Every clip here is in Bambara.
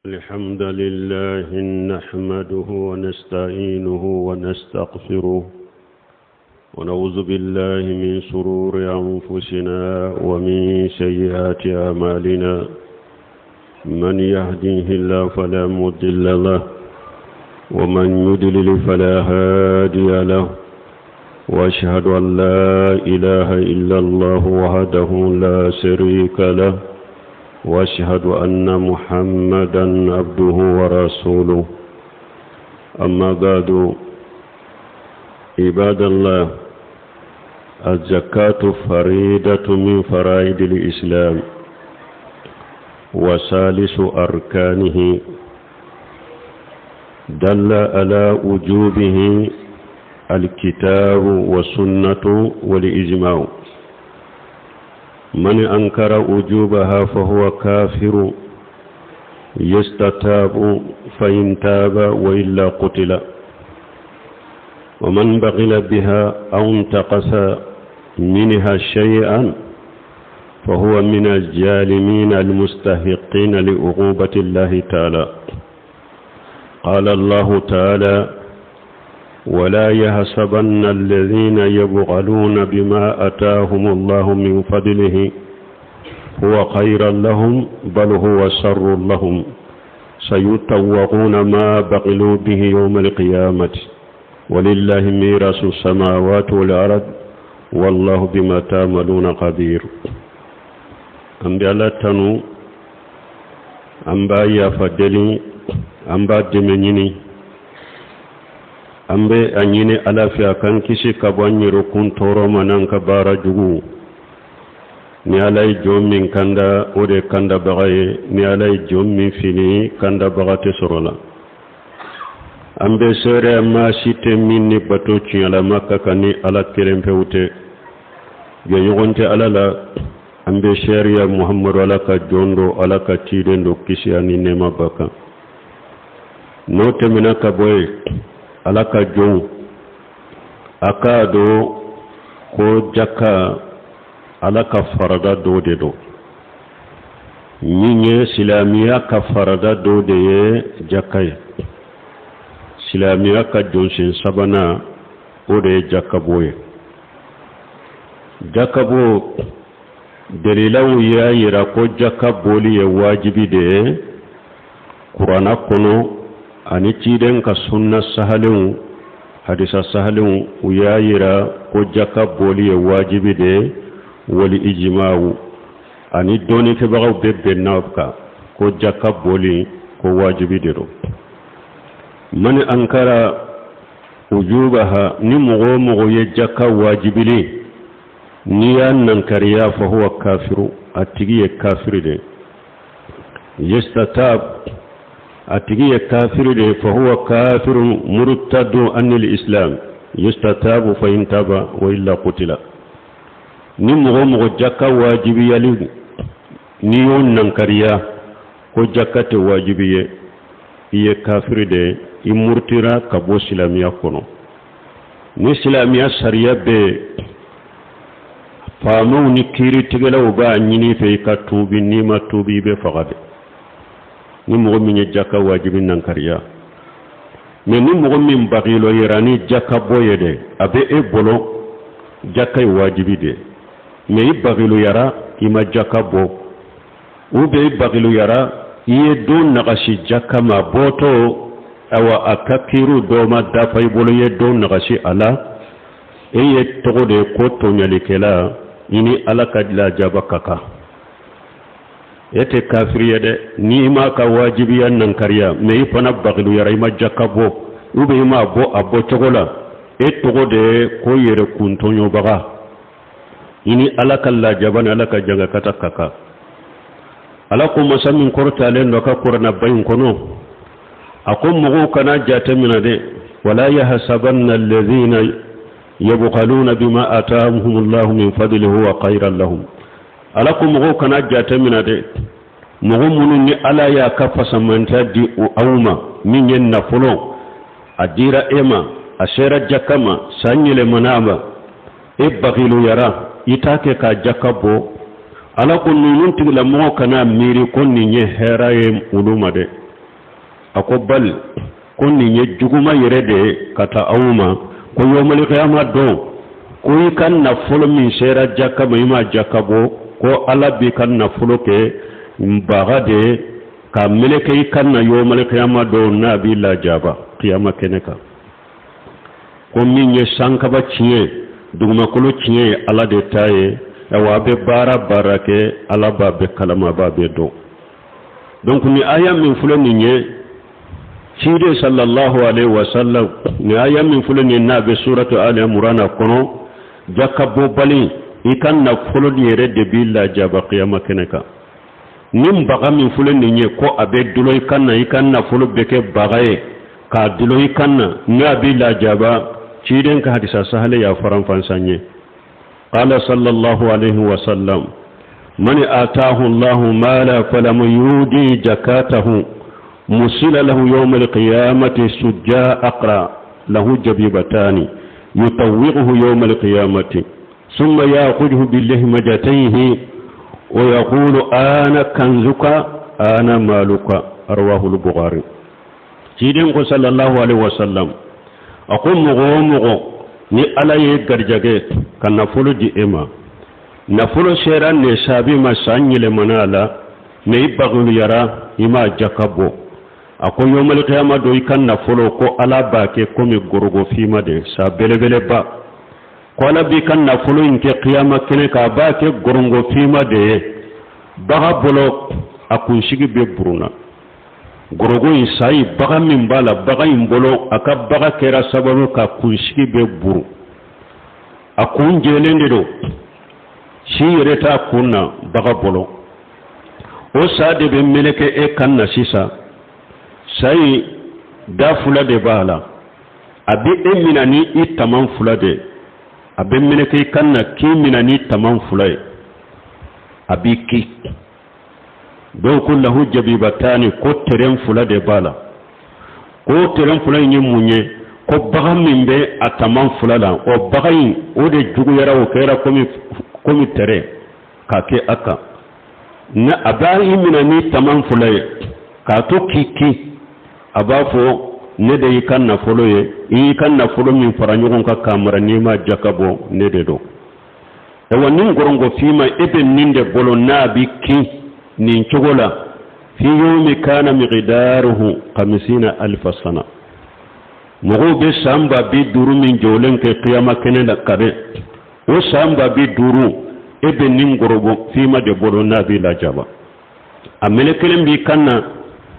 الحمد لله نحمده ونستعينه ونستغفره ونعوذ بالله من شرور أنفسنا ومن سيئات أعمالنا من يهديه الله فلا مضل له ومن يضلل فلا هادي له واشهد ان لا اله الا الله وحده لا شريك له واشهد ان محمدا عبده ورسوله اما بعد عباد الله الزكاه فريده من فرائد الاسلام وثالث اركانه دل على وجوبه الكتاب والسنة والإجماع من أنكر وجوبها فهو كافر يستتاب فإن تاب وإلا قتل ومن بغل بها أو انتقص منها شيئا فهو من الجالمين المستحقين لعقوبة الله تعالى قال الله تعالى ولا يحسبن الذين يبغلون بما أتاهم الله من فضله هو خيرا لهم بل هو شر لهم سيطوقون ما بغلوا به يوم القيامة ولله ميراث السماوات والأرض والله بما تعملون خبير an bɛ ala tanu an b'a yafa deli an b'a dɛmɛ ɲini an bɛ a ɲini ala fɛ a k'an kisi ka bɔ an yɛrɛkun tɔɔrɔ ma n'an ka baara jugu ni ala ye jɔn min kanda o de kandabaga ye ni ala ye jɔn min fili kandabaga tɛ sɔrɔ la an bɛ seereya maa si tɛ min ni bato tiɲɛlama ka kan ni ala kelen pewu tɛ jɛɲɔgɔn tɛ ala la an bɛ seereya muhamadu ala ka jɔn don ala ka ciden don kisi ani nɛɛma b'a kan n'o tɛmɛna ka bɔ yen ala ka jɔnw a k'a dɔn ko jaka ala ka farada dɔ de don min ye silamɛya ka farada dɔ de ye jaka ye silamɛya ka jɔsen sabanan o de ye jakabɔ ye jakabɔ dalilaw y'a yira ko jaka bɔli ye wajibi de ye kuranna kɔnɔ ani ciden ka sunna sahalenw hadisa sahalenw u y'a yira ko jaka bɔli ye wajibi de ye wali ijimaw ani dɔnnikɛbagaw bɛɛ bɛnna kan ko jaka bɔli ko wajibi de don man ankara wujubaha ni mɔgɔ o mɔgɔ ye jaka wajibili n'i y'a nankariya fa huwa kafiru a tigi ye kafiri de yustatab a tigi ye kafiri de fa huwa kafiru murtadun anil islam yustatabu fa in taba wa illa qutila ni mɔgɔ o mɔgɔ jaka wajibiyali n'i y'o nankariya ko jaka tɛ wajibi ye i ye kafiri de ye i murutira ka bɔ silamɛya kɔnɔ ni silamɛya sariya bɛ yen faamaw ni kiiritigɛlaw b'a ɲini i fɛ i ka tuubi n'i ma tuubi i bɛ faga de ni mɔgɔ min ye jaka wajibi nankariya mɛ ni mɔgɔ min bagiloyara ni jaka bɔ ye dɛ a bɛ e bolo jaka ye wajibi de mɛ i bagiloyara i ma jaka bɔ ou bien i bagiluyara i ye dɔ nagasi jaka ma bɔtɔ awa a ka kiiriw dɔ ma dafa i bolo i ye dɔ nagasi a la e ye tɔgɔ de ye ko tɔɲalikɛla i ni ala ka lajaba ka kan e tɛ kafiri ye dɛ n'i m'a ka wajibiya nankariya mɛ i fana bagiluyara i ma jaka bɔ ou bien i m'a bɔ a bɔcogo la e tɔgɔ de ye ko yɛrɛkun tɔɲɔbaga i ni ala ka lajaba ni ala ka jangakata ka kan ala ko masa min kɔrɔtalen don a ka kuranaba in kɔnɔ a ko mɔgɔw kana jate minɛ dɛ wala yahsabanna alladhina yabkhaluna bima atahum allahu min fadlihi huwa khayran lahum ala ko mɔgɔw kana jate minɛ dɛ mɔgɔ minnu ni ala y'a ka fasamantɛ di aw ma min ye nafolo a dira e ma a sera jaka ma san yɛlɛmana ma e bagiluyara i t'a kɛ k'a jaka bɔ ala ko ninnu tigilamɔgɔ kana miiri ko nin ye hɛra ye olu ma dɛ A ko bali, ko nin ye juguma yɛrɛ de ye ka taa aw ma, ko yɔmalikiyama don, ko i ka nafolo min sera jaka ma, i ma jaka bɔ, ko Ala b'i ka nafolo kɛ baga de ye k'a meleke i kan na yɔmalikiyama don, n'a b'i lajaba kiyama kɛnɛ kan. Ko min ye sankaba tiɲɛ, dugumakolo tiɲɛ ye Ala de ta ye. Awa, a bɛ baara baara kɛ, Ala b'a bɛɛ kalama, a b'a bɛɛ dɔn. Donc ni aya min filɛ nin ye, ciden sallallahu alaihi wasallam, ni aya min filɛ nin n'a bɛ suratu Ali Imurana kɔnɔ, jakabɔbali, i ka nafolo yɛrɛ de b'i lajaba kiyama kɛnɛ kan. Ni baga min filɛ nin ye, ko a bɛ dulon i kan na, i ka nafolo bɛ kɛ baga ye k'a dulon i kan na, n'a b'i lajaba, ciden ka hadisa sahale y'a faranfansan ye. Qala sallallahu alaihi wasallam: man atahu Allahu mala falam yudi jakatahu, musila lahu yawm alqiyamati sujja aqra lahu jabibatani yutawwiquhu yawm alqiyamati, ثم يأخذه باللهمجتيه ويقول: أنا كنزك، أنا مالك. رواه البخاري. Ciden ko sallallahu alaihi wasallam, a ko mɔgɔ o mɔgɔ ni Ala ye garijɛgɛ ka nafolo di e ma, nafolo sera nesabi ma, san yɛlɛmana a la, mɛ i bagiluyara, i ma jaka bɔ, a ko yɔmalikiyama don, i ka nafolo, ko Ala b'a kɛ komi gorogofima de sa belebeleba, ko Ala b'i ka nafolo in kɛ kiyama kɛnɛ kan, a b'a kɛ gorongofima de ye baga bolo, a kunsigi bɛ buruna. Gorogo in sa ye baga min b'a la, baga in bolo, a ka baga kɛra sababu ka kunsigi bɛ buru, a kun jɛlen de don, si yɛrɛ t'a kun na baga bolo. O sa de bɛ meleke e kan na sisan. Sa in da fila de b'a la, a bɛ e mina ni i taman fila de, a bɛ meleke i kan na k'i mina ni taman fila ye, a b'i ki. Dɔw ko lahu jabibatani, ko tɛrɛn fila de b'a la. Ko tɛrɛn fila in ye mun ye? Ko baga min bɛ a taman fila la, o baga in, o de juguyara, o kɛra komi tɛrɛn k'a kɛ a kan na. A b'a i minɛ ni taman fila ye k'a to k'i kin, a b'a fɔ: ne de y'i ka nafolo ye, i y'i ka nafolo min fara ɲɔgɔn kan k'a mara, n'i ma jaka bɔ, ne de don. Awa, nin gorongo finma, e bɛ nin de bolo n'a bɛ kin nin cogo la. Fi yomi kana miqdaruhu khamsina alfa sana, mɔgɔw bɛ san 50.000 min jɔlen kɛ kiyama kɛnɛ la ka dɛ, o san 50.000, e bɛ nin gorobo finma de bolo n'a b'i lajaba. A mele kelen b'i kan na,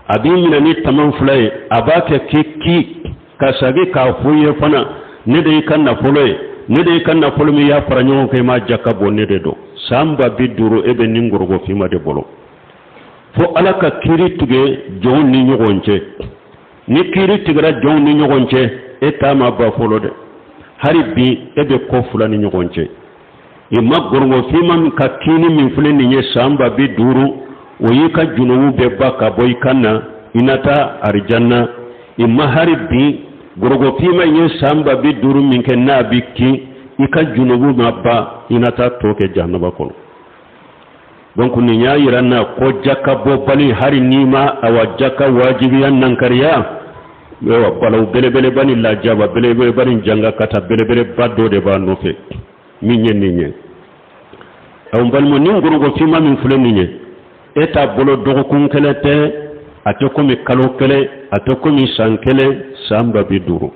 a b'i minɛ ni taman fila ye, a b'a kɛ k'i ki ka sagi k'a fɔ i ye fana: ne de y'i ka nafolo ye, ne de y'i ka nafolo min y'a fara ɲɔgɔn kan, i m'a jaka bɔ, ne de don. San 50.000, e bɛ nin gorogo finma de bolo, fo Ala ka kiiri tigɛ jɔnw ni ɲɔgɔn cɛ. Ni kiiri tigɛra jɔnw ni ɲɔgɔn cɛ, e ta ma ba fɔlɔ dɛ. Hali bi e bɛ kɔ fila ni ɲɔgɔn cɛ, i ma gorongo finma ka kiini min filɛ nin ye san 50.000, o y'i ka junubu bɛɛ ba ka bɔ i kan na, i na taa arijanna. I ma hari bi gorogofinma ye san 50.000 min kɛ n'a bɛ kin, i ka junubu ma ba, i na taa tɔ kɛ jahanaba kɔnɔ. Donc nin y'a yira n na ko jaka bɔbali, hari n'i ma awa jaka wajibiya nankariya, awa balawu belebeleba ni lajaba belebeleba ni janga kata belebeleba dɔ de b'a nɔfɛ min ye nin ye. Aw balima, nin gorogofinma min filɛ nin ye e t'a bolo, dɔgɔkun kelen tɛ, a tɛ komi kalo kelen, a tɛ komi san kelen, san 50.000,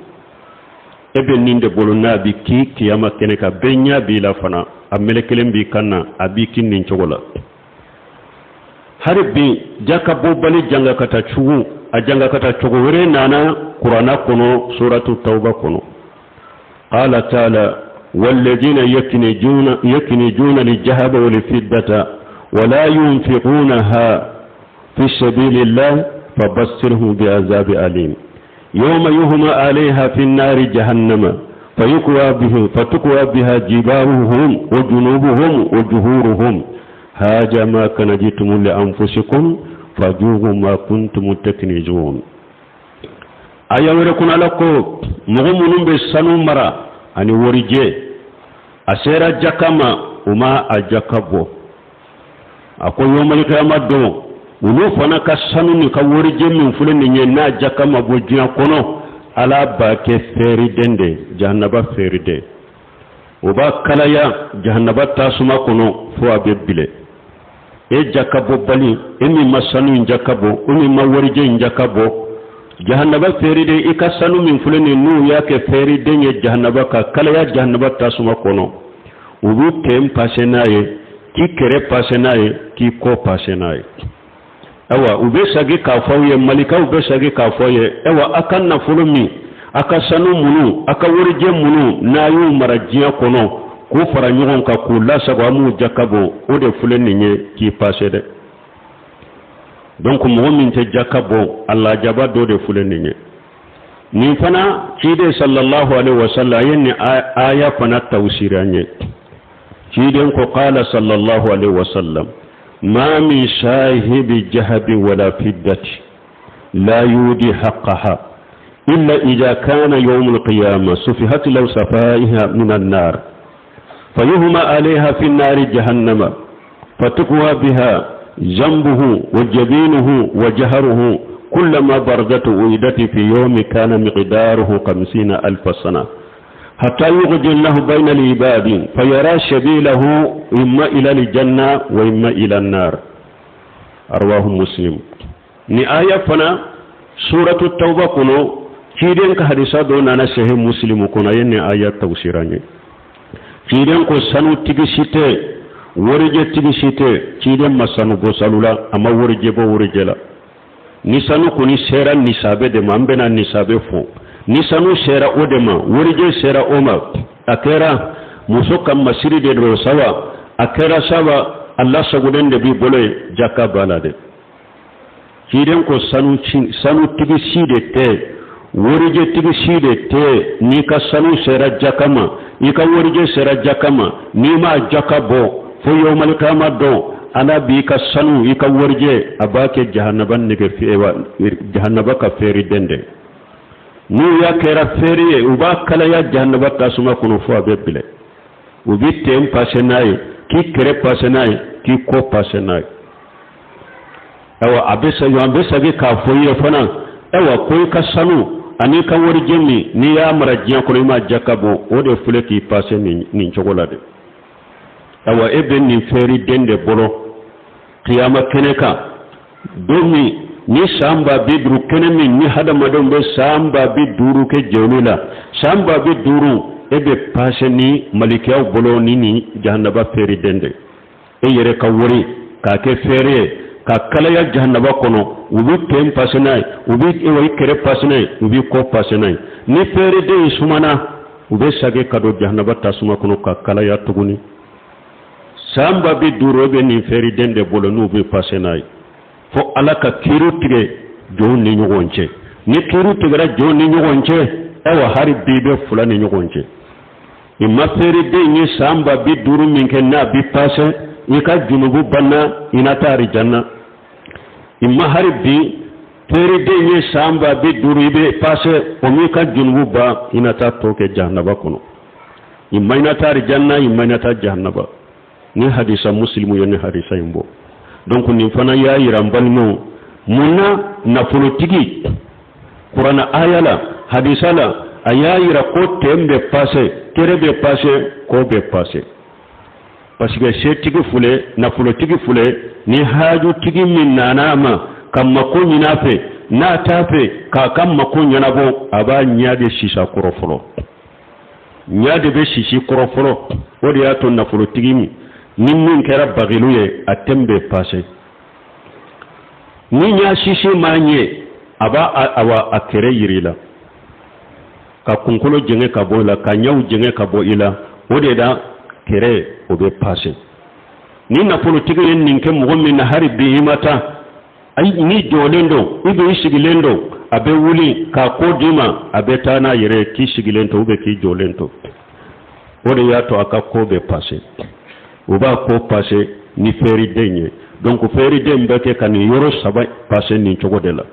e bɛ nin de bolo n'a bɛ ki kiyama kɛnɛ kan. Bɛɛ ɲɛ b'i la fana, a mele kelen b'i kan na, a b'i kin nin cogo la. Hali bi jaka bɔbali janga ka taa cogo, a janga ka taa cogo wɛrɛ nana Kuranna kɔnɔ, suratu Tawba kɔnɔ. Qala taala: والذين يكنزون الذهب والفضة ولا ينفقونها في سبيل الله فبشرهم بعذاب أليم يوم يحمى عليها في النار جهنم فيكوى به فتكوى بها جباههم وجنوبهم وظهورهم، هذا ما كنزتم لأنفسكم فذوقوا ما كنتم تكنزون. Aya wɛrɛ kun, Ala ko mɔgɔ minnu bɛ sanu mara ani warijɛ, a sera jaka ma, u ma a jaka bɔ, a ko yɔmalikiyama don. Olu fana ka sanu ni ka warijɛ min filɛ nin ye, n'a jaka ma bɔ diɲɛ kɔnɔ, Ala b'a kɛ fɛriden de, jahanaba fɛriden. O b'a kalaya jahanaba tasuma kɔnɔ fo a bɛ bilen. E jaka bɔbali, e min ma sanu in jaka bɔ, e min ma warijɛ in jaka bɔ, jahanaba fɛriden, i ka sanu min filɛ nin, n'u y'a kɛ fɛriden ye jahanaba ka kalaya jahanaba tasuma kɔnɔ, u b'u ten pase n'a ye, k'i kɛrɛ pase n'a ye, k'i kɔ pase n'a ye. Ayiwa, u bɛ sagi k'a fɔ aw ye, malikaw bɛ sagi k'a fɔ aw ye: ayiwa, a ka nafolo min, a ka sanu minnu, a ka warijɛ minnu, n'a y'u mara diɲɛ kɔnɔ k'u fara ɲɔgɔn kan k'u lasago, an m'u jaka bɔ, o de filɛ nin ye k'i pase dɛ. Donc mɔgɔ min tɛ jaka bɔ, a lajaba dɔ de filɛ nin ye. Nin fana, ciden sallallahu alaihi wasallam a ye nin aya fana tawsiri an ye. Ciden ko, qala sallallahu alaihi wasallam: ma min sahibi jahabi wala fiddati la yudi haqqaha illa idha kana yawm alqiyamah sufihat law safaiha min an-nar fayuhma alayha fi an-nar jahannama fatukwa biha jambuhu wa jabinuhu wa jahruhu kullama bardat uidat fi yawmi kana miqdaruhu 50,000 sana hatta yuqdi Allahu bayna al-ibadi fayara sabilahu imma ila al-janna wa imma ila an-nar. Arwahu Muslim. Ni aya fana, suratu Tawba kɔnɔ, ciden ka hadisa dɔ nana Sahih Muslim kɔnɔ, a ye nin aya tawsira ye. Ciden ko sanutigi si tɛ, warijɛtigi si tɛ. Ciden ma sanu bɔ sanu la, a ma warijɛ bɔ warijɛ la. Ni sanu kɔni sera nisabe de ma, an bɛna nisabe fɔ, ni sanu sera o de ma, warijɛ sera o ma, a kɛra muso ka masiri de don sawa, a kɛra sawa a lasagolen de b'i bolo ye, jaka b'a la dɛ. Ciden ko sanutigi si de tɛ, warijɛtigi si de tɛ, n'i ka sanu sera jaka ma, i ka warijɛ sera jaka ma, n'i ma jaka bɔ, fo yawmalikama dɔn, Ala b'i ka sanu, i ka warijɛ, a b'a kɛ jahanaba nɛgɛ, jahanaba ka feere den de. N'u y'a kɛra feere ye, u b'a kalaya jahanaba tasuma kɔnɔ fo a bɛ bilɛ. U bɛ ten pase n'a ye, k'i kɛrɛ pase n'a ye, k'i kɔ pase n'a ye. Ayiwa, a bɛ segin, an bɛ segin k'a fɔ i ye fana, ayiwa, ko i ka sanu ani i ka warijɛ min n'i y'a mara diɲɛ kɔnɔ, i ma jaka bɔ, o de filɛ k'i pase nin cogo la dɛ. Ayiwa, e bɛ nin feere den de bolo kiyama kɛnɛ kan don min ni san 50,000 kɛnɛ min ni hadamadenw bɛ san 50,000 kɛ jɛlu la, san 50,000, e bɛ pase ni malikiyaw bolo ni nin jahanaba feere den de. E yɛrɛ ka wari k'a kɛ feere ye ka kalaya jahanaba kɔnɔ, u bɛ ten pase n'a ye, u bɛ i kɛrɛ pase n'a ye, u bɛ kɔ pase n'a ye. Ni feereden in sumana, u bɛ sage ka don jahanaba tasuma kɔnɔ ka kalaya tuguni san 50,000. E bɛ nin feereden de bolo n'u bɛ pase n'a ye fo Ala ka kiiri tigɛ jɔnw ni ɲɔgɔn cɛ. Ni kiiri tigɛra jɔnw ni ɲɔgɔn cɛ, ayiwa, hali bi bɛ fila ni ɲɔgɔn cɛ, i ma feereden ye san 50,000 min kɛ n'a bi pase, i ka junubu banna, i na taa arijanna. I ma hali bi feereden ye san 50,000 i bɛ pase, o m'i ka junubu ban, i na taa tɔ kɛ jahanaba kɔnɔ. I ma i na taa arijanna, i ma i na taa jahanaba. Ni hadisa Muslimu ye ni hadisa in bɔ. Donc nin fana y'a yira n balimaw, mun na nafolotigi, kuranna aya la, hadisa la, a y'a yira ko ten bɛ pase, kɛrɛ bɛ pase, kɔ bɛ pase? Parce que setigi filɛ, nafolotigi filɛ, ni hajutigi min nana a ma ka mako ɲini a fɛ, n'a t'a fɛ k'a ka mako ɲɛnabɔ, a b'a ɲɛ de sisa kɔrɔ fɔlɔ, ɲa de bɛ sisi kɔrɔ fɔlɔ. O de y'a to nafolotigi min ni min kɛra bagilu ye, a ten bɛ pase. Ni ɲa sisi m'a ɲɛ, a b'a awa a kɛrɛ yiri la ka kunkolo jɛngɛ ka bɔ i la, ka ɲɛw jɛngɛ ka bɔ i la, o de la kɛrɛ o bɛ pase. Ni nafolotigi ye nin kɛ mɔgɔ min na, hali bi i ma taa, ayi, ni jɔlen don, i bɛ i sigilen don, a bɛ wuli k'a ko d'i ma, a bɛ taa n'a yɛrɛ k'i sigilen to ou bien k'i jɔlen to. O de y'a to a ka ko bɛ pase, u b'a ko pase ni feeriden ye. Donc feeriden bɛ kɛ ka nin yɔrɔ saba pase nin cogo de la.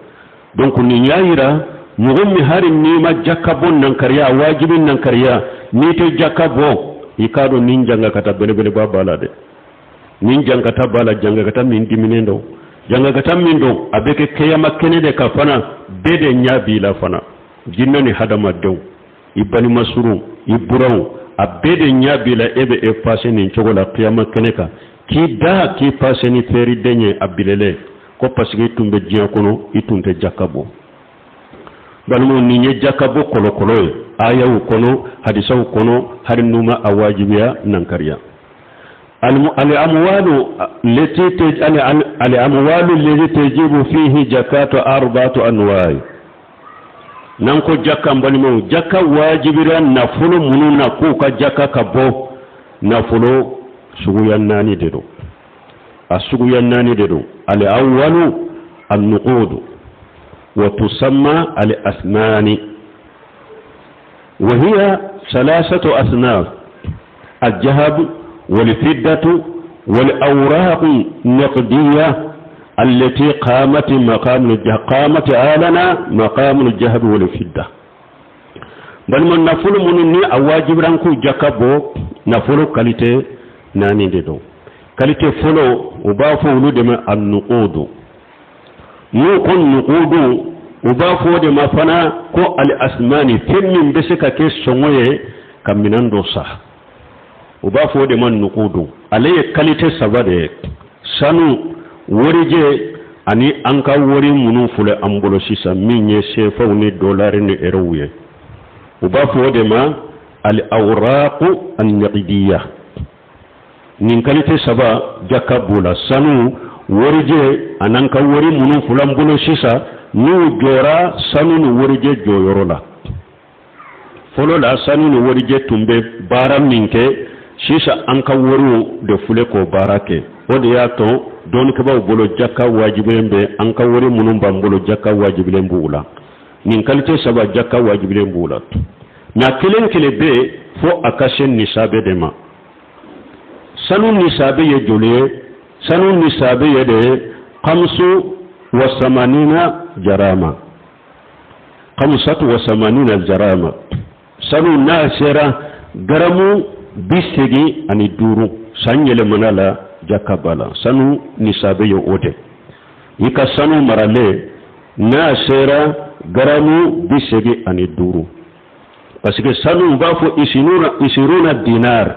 Donc nin y'a yira mɔgɔ min, hali n'i ma jaka bɔ nankariya, wajibi nankariya, n'i tɛ jaka bɔ, i k'a dɔn nin jangakata belebeleba b'a la dɛ. Nin jankata b'a la, jankata min diminen don. Jangakata min don, a bɛ kɛ kiyama kɛnɛ de kan fana, bɛɛ de ɲɛ b'i la fana, jinɛ ni hadamadenw, i balima surun, i buranw, a bɛɛ de ɲɛ b'i la. E bɛ effacer nin cogo la kiyama kɛnɛ kan, k'i da k'i passer ni feriden ye a bilelen ko parce que i tun bɛ diɲɛ kɔnɔ, i tun tɛ jaka bɔ. Balimaw, nin ye jakabɔ kɔlɔkɔlɔ ye ayaw kɔnɔ, hadisaw kɔnɔ, hali n'u ma a wajibiya nankariya. الأموال التي تجب فيه زكاة أربعة أنواع. N'an ko jaka, n balimaw, jaka wajibira nafolo minnu na k'u ka jaka ka bɔ, nafolo suguya naani de don, a suguya naani de don. الأول النقود وتسمى الأثمان، وهي ثلاثة أصناف: الذهب والفضة والأوراق النقدية التي قامت آلنا مقام الذهب والفضة. Balima, nafolo minnu ni a wajibiran k'u jaka bɔ, nafolo qualité naani de don. Qualité fɔlɔ, u b'a fɔ olu de ma النقود. N'u ko نقود, u b'a fɔ o de ma fana ko الأثمان, fɛn min bɛ se ka kɛ sɔngɔ ye ka minɛn dɔ san, u b'a fɔ o de ma نقود. Ale ye qualité saba de ye: sanu, warijɛ ani an ka wari minnu filɛ an bolo sisan, min ye sefaw ni dolari ni erow ye, u b'a fɔ o de ma الأوراق النقدية. Nin qualité saba, jaka b'o la: sanu, warijɛ an'an ka wari minnu filɛ an bolo sisan, n'u jɔra sanu ni warijɛ jɔyɔrɔ la. Fɔlɔ la, sanu ni warijɛ tun bɛ baara min kɛ, sisan an ka wariw de filɛ k'o baara kɛ. O de y'a to dɔnnikɛbaaw bolo, jaka wajibilen bɛ an ka wari minnu b'an bolo, jaka wajibilen b'u la. Nin qualité saba, jaka wajibilen b'u la. Nka kelen kelen bɛ yen, fo a ka se nisabe de ma. Sanu nisabe ye joli ye? Sanu nisabe ye de 85 جراما، 85 جراما. Sanu n'a sera garamu 85 san yɛlɛmana la, jaka b'a la. Sanu nisabe ye o de. I ka sanu maralen n'a sera garamu 85, parce que sanu, u b'a fɔ 20 dinar,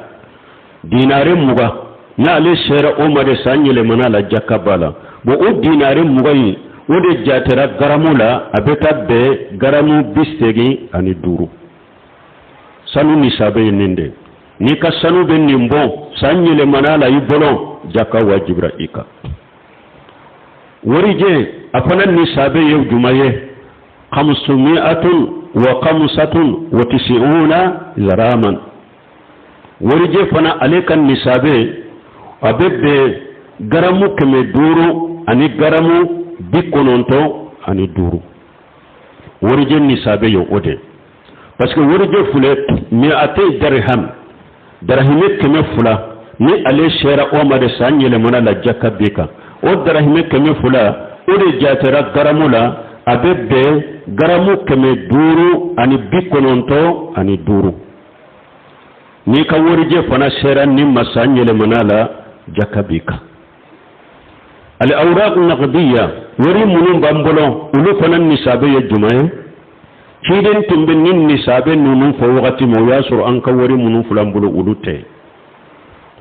dinare 20, n'ale sera o ma de san yɛlɛmana la, jaka b'a la. Bon, o dinare 20 in, o de jatera garamu la, a bɛ taa bɛn garamu 85. Sanu nisabe ye nin de. N'i ka sanu bɛ nin bɔ san yɛlɛmana la i bolo, jaka wajibira i kan. Warijɛ, a fana nisabe ye juma ye? 595 جراما. Warijɛ fana, ale ka nisabe, a bɛ bɛn garamu 500 ani garamu 95. Warijɛ nisabe ye o de, parce que warijɛ filɛ 200 درهم, darahimɛ 200, ni ale sera o ma de san yɛlɛmana la, jaka b'i kan. O darahimɛ 200, o de jatera garamu la, a bɛ bɛn garamu 595. N'i ka warijɛ fana sera nin ma san yɛlɛmana la, jaka b'i kan. الأوراق النقدية, wari minnu b'an bolo, olu fana nisabe ye jumɛn ye? Ciden tun bɛ nin nisabe ninnu fɔ wagati min, o y'a sɔrɔ an ka wari minnu filɛ an bolo, olu tɛ.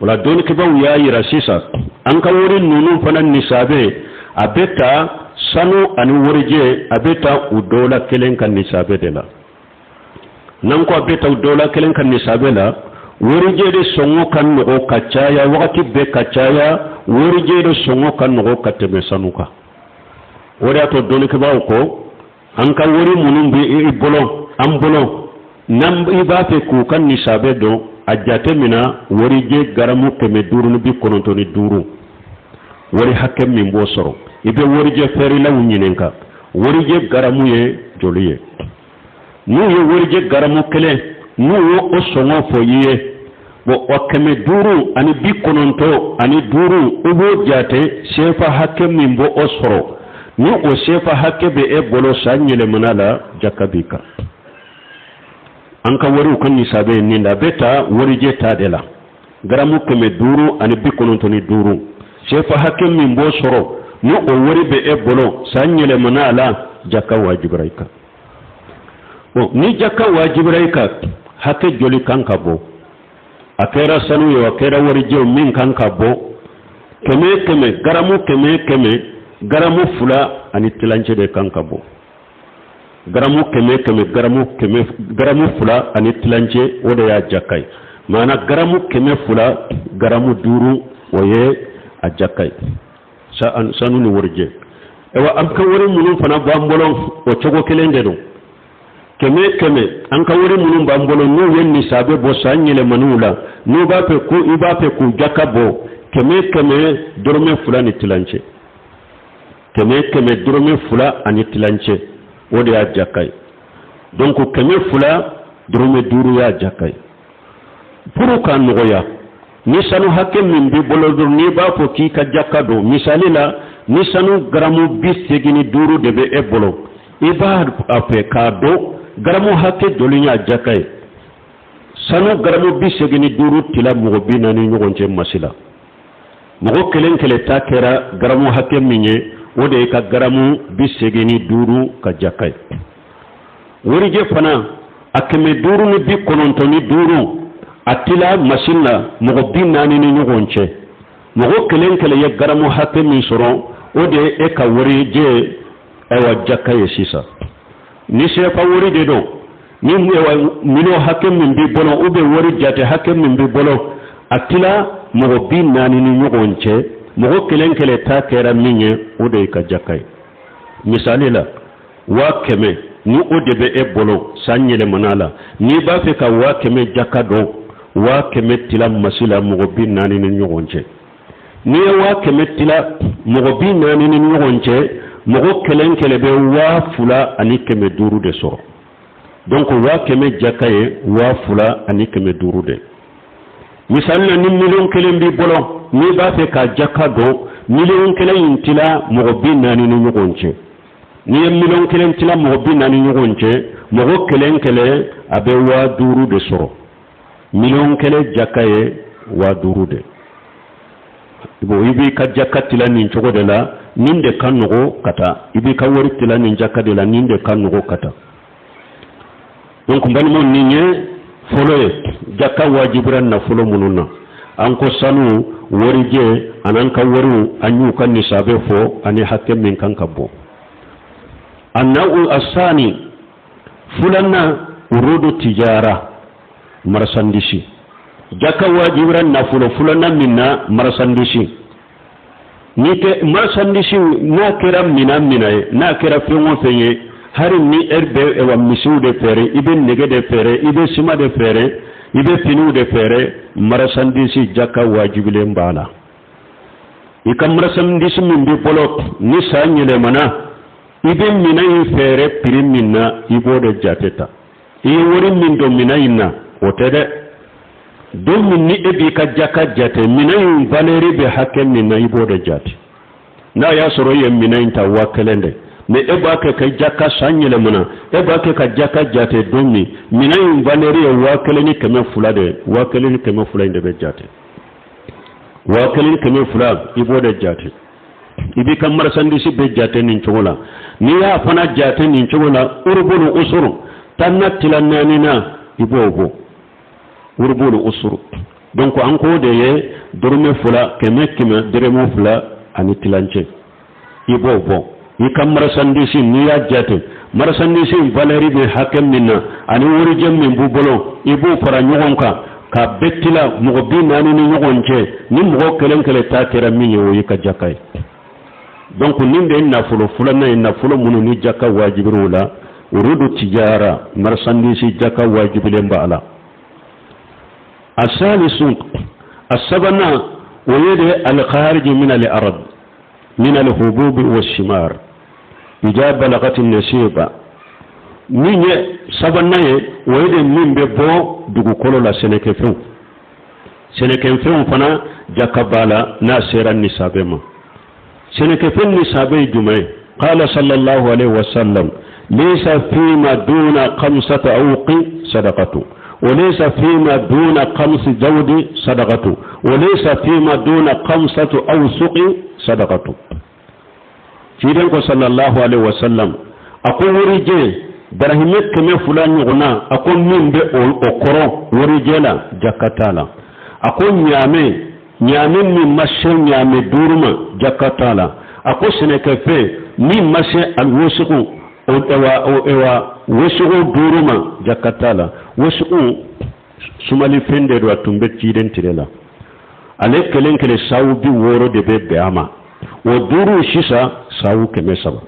O la, dɔnnikɛbaaw y'a yira sisan, an ka wari ninnu fana nisabe, a bɛ ta sanu ani warijɛ, a bɛ ta u dɔw la kelen ka nisabe de la. N'an ko a bɛ ta u dɔw la kelen ka nisabe la, warijɛ de sɔngɔ ka nɔgɔ ka caya wagati bɛɛ ka caya, warijɛ de sɔngɔ ka nɔgɔ ka tɛmɛ sanu kan. O de y'a to dɔnnikɛbaaw ko an ka wari minnu bɛ i bolo, an bolo, n'an i b'a fɛ k'u ka nisabe dɔn, a jate mina warijɛ garamu 595, wari hakɛ min b'o sɔrɔ, i bɛ warijɛ feerelaw ɲininka warijɛ garamu ye joli ye. N'u ye warijɛ garamu kelen, n'u y'o o sɔngɔ fɔ i ye, bon, o 595, i b'o jate sefa hakɛ min b'o o sɔrɔ. Ni o sefa hakɛ bɛ e bolo san yɛlɛmana la, jaka b'i kan. An ka wariw ka nisabe ye nin da, a bɛ ta warijɛ ta de la, garamu 595, sefa hakɛ min b'o sɔrɔ. Ni o wari bɛ e bolo, san yɛlɛmana a la, jaka wajibira i kan. Bon, ni jaka wajibira i kan, hakɛ joli kan ka bɔ? A kɛra sanu ye, a kɛra warijɛ, min kan ka bɔ, kɛmɛ kɛmɛ, garamu kɛmɛ kɛmɛ, garamu fila ani tilancɛ de kan ka bɔ. Garamu kɛmɛ kɛmɛ, garamu kɛmɛ, garamu fila ani tilancɛ, o de y'a jaka ye. Maana garamu 200, garamu 5, o ye a jaka ye, sanu ni warijɛ. Ayiwa, an ka wari minnu fana b'an bolo, o cogo kelen de don. Kɛmɛ kɛmɛ, an ka wari minnu b'an bolo, n'u ye nisabe bɔ san yɛlɛmaniw la, n'u b'a fɛ ko i b'a fɛ k'u jaka bɔ, kɛmɛ kɛmɛ, dɔrɔmɛ fila ni tilancɛ. Kɛmɛ kɛmɛ, dɔrɔmɛ fila ani tilancɛ, o de y'a jaka ye. Donc 200, dɔrɔmɛ 5 y'a jaka ye. Pour k'a nɔgɔya, ni sanu hakɛ min b'i bolo dɔrɔn, n'i b'a fɔ k'i ka jaka don, misali la, ni sanu garamu 85 de bɛ e bolo, i b'a fɛ k'a dɔn garamu hakɛ joli y'a jaka ye, sanu garamu 85 tila mɔgɔ 40 ɲɔgɔn cɛ masi la, mɔgɔ kelen kelen ta kɛra garamu hakɛ min ye, o de ye ka garamu 85 ka jaka ye. Warijɛ fana, a 595, a tila masin la mɔgɔ 40 ni ɲɔgɔn cɛ, mɔgɔ kelen kelen ye garamu hakɛ min sɔrɔ, o de ye e ka warijɛ, ayiwa, jaka ye. Sisan, ni sefa wari de don, ni miliyɔn hakɛ min b'i bolo, ou bien wari jate hakɛ min b'i bolo, a tila mɔgɔ 40 ni ɲɔgɔn cɛ, mɔgɔ kelen kelen ta kɛra min ye, o de ye ka jaka ye. Misali la, 100 000, ni o de bɛ e bolo san yɛlɛmana la, n'i b'a fɛ ka 100 000 jaka dɔn, 100 000 tila masi la mɔgɔ 40 ni ɲɔgɔn cɛ. N'i ye 100 000 tila mɔgɔ 40 ni ɲɔgɔn cɛ, mɔgɔ kelen kelen bɛ 2500 de sɔrɔ. Donc 100 000 jaka ye 2500 de. Misali la, ni miliyɔn 1 b'i bolo, n'i b'a fɛ ka jaka dɔn, miliyɔn 1 in tila mɔgɔ 40 ni ɲɔgɔn cɛ. N'i ye miliyɔn 1 tila mɔgɔ 40 ɲɔgɔn cɛ, mɔgɔ kelen kelen a bɛ 5000 de sɔrɔ. Miliyɔn 1 jaka ye 5000 de. Bon, i b'i ka jaka tila nin cogo de la, nin de ka nɔgɔ ka taa. I b'i ka wari tila nin jaka de la, nin de ka nɔgɔ ka taa. Donc n balimaw, nin ye fɔlɔ ye, jaka wajibira nafolo minnu na. An ko sanu, warijɛ, an'an ka wariw, an y'u ka nisabe fɔ ani hakɛ min kan ka bɔ. النوع الثاني, filanan, عروض التجارة, marchandise. Jaka wajibira nafolo filanan min na, marchandise. Ni kɛ marchandise, n'a kɛra minan mina ye, n'a kɛra fɛn o fɛn ye, hali ni e bɛ wa misiw de feere, i bɛ nɛgɛ de feere, i bɛ sima de feere, i bɛ finiw de feere, marchandise jaka wajibilen b'a la. I ka marchandise min b'i bolo, ni san yɛlɛmana, i bɛ minɛn in feere prix min na, i b'o de jate ta. I ye wari min don minɛn in na, o tɛ dɛ. Don min ni e b'i ka jaka jate, minɛn in valeur bɛ hakɛ min na, i b'o de jate. N'a y'a sɔrɔ i ye minɛn in ta 1000 de, mais e b'a kɛ ka jaka, san yɛlɛmana, e b'a kɛ ka jaka jate don min, minɛn in valeur ye 1200 de, 1200 in de bɛ jate. 1200, i b'o de jate. I b'i ka marchandise bɛ jate nin cogo la. N'i y'a fana jate nin cogo la, ربع العشر, tan na tila naani na, i b'o bɔ, ربع العشر. Donc an k'o de ye dɔrɔmɛ 2, kɛmɛ kɛmɛ, dɔrɔmɛ fila ani tilancɛ, i b'o bɔ. I ka marchandise, n'i y'a jate, marchandise valeur bɛ hakɛ min na ani warijɛ min b'u bolo, i b'o fara ɲɔgɔn kan ka bɛɛ tila mɔgɔ 40 ni ɲɔgɔn cɛ. Ni mɔgɔ kelen kelen ta kɛra min ye, o y'i ka jaka ye. Donc nin de ye nafolo filanan ye, nafolo minnu ni jaka wajibir'o la, عروض التجارة, marchandise jaka wajibilen b'a la. الثالث, a sabanan, o ye de الخارج من الأرض من الحبوب والثمار إذا بلغت النصاب. Min ye sabanan ye, o ye de min bɛ bɔ dugukolo la, sɛnɛkɛfɛnw. Sɛnɛkɛfɛnw fana jaka b'a la n'a sera nisabe ma. Sɛnɛkɛfɛn nisabe ye jumɛn ye? قال صلى الله عليه وسلم: ليس فيما دون خمسة أوق صدقة، وليس فيما دون خمس ذود صدقة، وليس فيما دون خمسة أوسق صدقة. Ciden ko sallallahu alaihi wasallam, a ko warijɛ darahimɛ 200 ɲɔgɔnna, a ko min bɛ o kɔrɔ warijɛ la, jaka t'a la. A ko ɲaamɛ, ɲaamɛ min ma se ɲaamɛ 5 ma, jaka t'a la. A ko sɛnɛkɛfɛn min ma se alwusuku ewa wusuku 5 ma, jaka t'a la. Wusuku sumalifɛn de don, a tun bɛ ciden tile la. Ale kelen kelen sawu 60 de bɛ bɛn a ma, o 5 sisan sawu 300.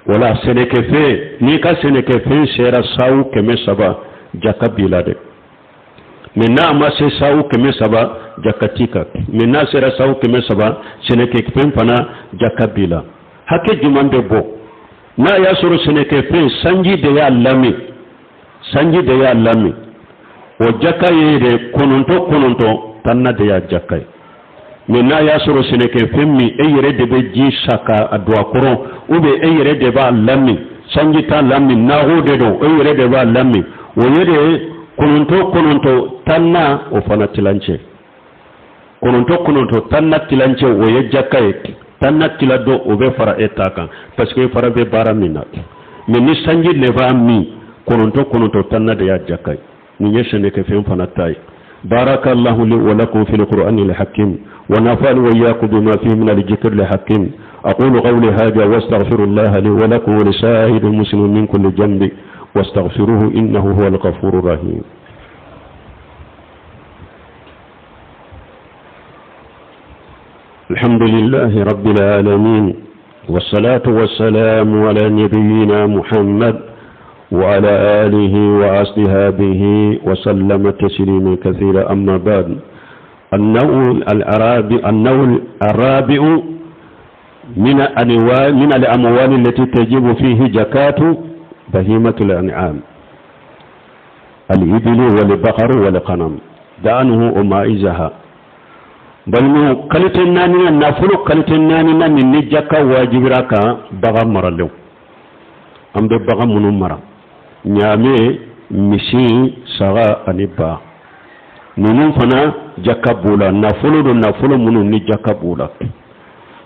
Wala sɛnɛkɛfɛn, n'i ka sɛnɛkɛfɛn sera sawu 300, jaka b'i la dɛ. Mais n'a ma se sawu 300, jaka t'i kan. Mais n'a sera sawu 300, sɛnɛkɛfɛn fana jaka b'i la. Hakɛ jumɛn bɛ bɔ? N'a y'a sɔrɔ sɛnɛkɛfɛn sanji de y'a lamin, sanji de y'a lamin, o jaka ye de 9 9 tanna de y'a jaka ye. Mais n'a y'a sɔrɔ sɛnɛkɛfɛn min e yɛrɛ de bɛ ji sa ka don a kɔrɔ, ou bien e yɛrɛ de b'a lamin, sanji t'a lamin, naago de don, e yɛrɛ de b'a lamin, o ye de 9 9 tanna, o fana tilancɛ. 9 9 tanna tilancɛ, o ye jaka ye. Tanna tila dɔ, o bɛ fara e ta kan, parce que e fara bɛ baara min na. Mais ni sanji de b'a min, 9 9 tanna de y'a jaka ye. Nin ye sɛnɛkɛfɛn fana ta ye. بارك الله لي ولكم في القرآن الحكيم، ونفعني وإياكم بما فيه من الذكر الحكيم. أقول قولي هذا واستغفر الله لي ولكم ولسائر المسلمين من كل ذنب، واستغفروه إنه هو الغفور الرحيم. الحمد لله رب العالمين، والصلاة والسلام على نبينا محمد وعلى آله وأصحابه وسلم تسليما كثيرا. أما بعد، النوع الرابع من أنواع من الأموال التي تجب فيه زكاة بهيمة الأنعام، الإبل والبقر والغنم، دانه ومائزها. بل qualité naani, nafolo qualité naani na nin ni jaka wajibira kan, bagan maralenw. An bɛ bagan minnu mara, ɲaamɛ, misi, saga ani ba, ninnu fana jaka b'u la. Nafolo don, nafolo minnu ni jaka b'u la.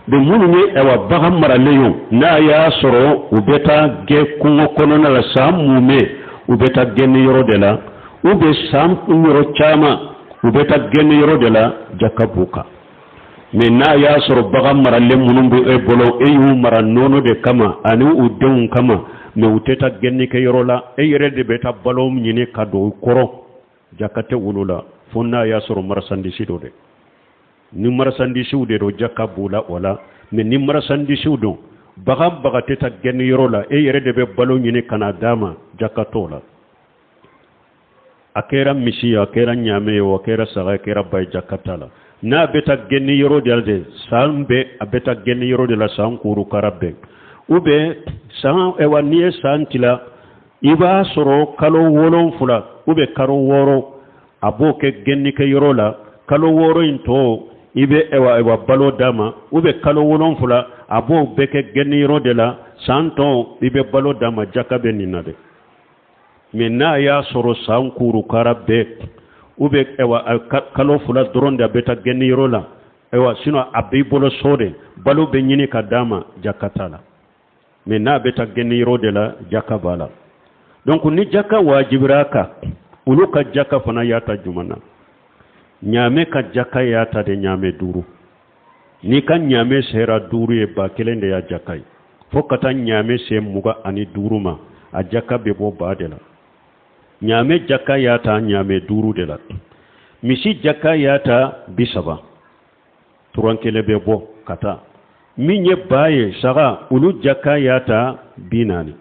De minnu ye awa bagan maralen ye, n'a y'a sɔrɔ u bɛ taa gɛn kungo kɔnɔna la san mumɛ, u bɛ taa gɛnni yɔrɔ de la, u bɛ san yɔrɔ caman u bɛ taa gɛnni yɔrɔ de la, jaka b'u kan. Mais n'a y'a sɔrɔ bagan maralen minnu bɛ e bolo, e y'u mara nɔnɔ de kama ani u denw kama, mais u tɛ taa gɛnni kɛ yɔrɔ la, e yɛrɛ de bɛ taa balo ɲini ka don u kɔrɔ, jaka tɛ olu la, fo n'a y'a sɔrɔ marchandise don dɛ. Ni marchandise de don, jaka b'u la o la. Mais ni marchandise don, bagan baga tɛ taa gɛnni yɔrɔ la, e yɛrɛ de bɛ balo ɲini ka na d'a ma, jaka t'o la. A kɛra misi ye, a kɛra ɲaamɛ ye, a kɛra saga ye, a kɛra ba ye, jaka t'a la. N'a bɛ taa gɛnni yɔrɔ de la de, san bɛɛ a bɛ taa gɛnni yɔrɔ de la, san kurukara bɛɛ, ou bien san ɛwa n'i ye san tila, i b'a sɔrɔ kalo 7 ou bien kalo 6 a b'o kɛ gɛnnikɛ yɔrɔ la. Kalo 6 in tɔ i bɛ ɛwa balo d'a ma, ou bien kalo 7 a b'o bɛɛ kɛ gɛnni yɔrɔ de la, san tɔ i bɛ balo d'a ma, jaka bɛ nin na dɛ. Mais n'a y'a sɔrɔ san kurukara bɛɛ, ou bien ɛwa kalo 2 dɔrɔn de a bɛ taa gɛnni yɔrɔ la, ɛwa sinon a b'i bolo so de, balo bɛ ɲini ka d'a ma, jaka t'a la. Mais n'a bɛ taa gɛnni yɔrɔ de la, jaka b'a la. Donc ni jaka wajibira a kan, olu ka jaka fana y'a ta jumɛn na? Ɲaamɛ ka jaka y'a ta de ɲaamɛ 5. N'i ka ɲaamɛ sera 5 ye, 1000 de y'a jaka ye. Fo ka taa ɲaamɛ se 25 ma, a jaka bɛ bɔ ba de la. Ɲaamɛ jaka y'a ta ɲaamɛ 5 de la. Misi jaka y'a ta 30, turan kelen bɛ bɔ ka taa. Min ye ba ye, saga, olu jaka y'a ta 40.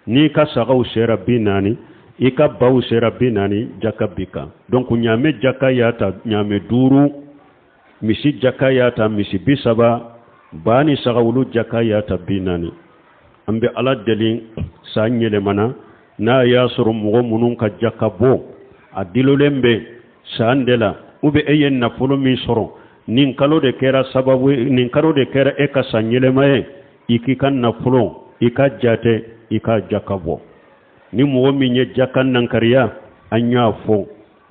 N'i ka sagaw sera 40, i ka baw sera 40, jaka b'i kan. Donc ɲaamɛ jaka y'a ta ɲaamɛ 5, misi jaka y'a ta misi 30, ba ni saga olu jaka y'a ta 40. An bɛ Ala deli san yɛlɛmana, n'a y'a sɔrɔ mɔgɔ minnu ka jaka bɔ a dilolen bɛ san de la, ou bien e ye nafolo min sɔrɔ nin kalo de kɛra sababu, nin kalo de kɛra e ka san yɛlɛma ye, i k'i ka nafolo i ka jate, i ka jaka bɔ. Ni mɔgɔ min ye jaka nankariya, an y'a fɔ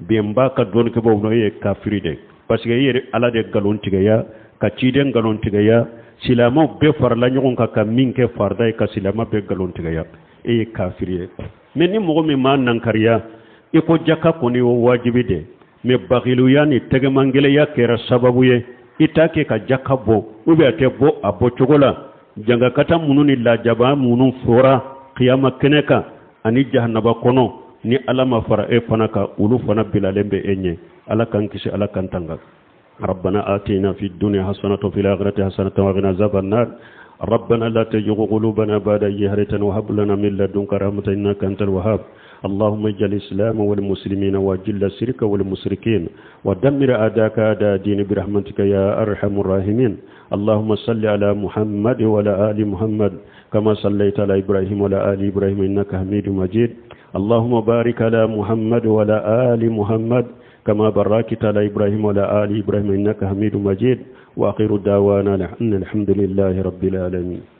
bɛnba ka dɔnnikɛbaw e ye kafiri de, parce que e yɛrɛ Ala de nkalon tigɛya Ka ciden nkalontigɛya, silamɛw bɛɛ farala ɲɔgɔn kan ka min kɛ farida ye, ka silamɛ bɛɛ nkalontigɛya, e ye kafiri ye. Mɛ ni mɔgɔ min m'a nankariya, i ko jaka kɔni o wajibi de, mɛ bagiluya ni tɛgɛmangɛlɛya kɛra sababu ye i t'a kɛ ka jaka bɔ, ou bien a tɛ bɔ a bɔ cogo la, jangakata minnu ni lajaba minnu fɔra kiyama kɛnɛ kan ani jahanaba kɔnɔ, ni Ala ma fara e fana kan, olu fana bilalen bɛ e ɲɛ. Ala k'an kisi, Ala k'an tanga. ربنا آتنا في الدنيا حسنة وفي الآخرة حسنة وقنا عذاب النار. ربنا لا تزغ قلوبنا بعد إذ هديتنا وهب لنا من لدنك رحمة إنك أنت الوهاب. اللهم اجعل الإسلام والمسلمين وأذل الشرك والمشركين ودمر أعداءك أعداء الدين برحمتك يا أرحم الراحمين. اللهم صل على محمد وعلى آل محمد كما صليت على إبراهيم وعلى آل إبراهيم إنك حميد مجيد. اللهم بارك على محمد وعلى آل محمد كما باركت على إبراهيم وعلى آل إبراهيم إنك حميد مجيد. وآخر دعوانا أن الحمد لله رب العالمين.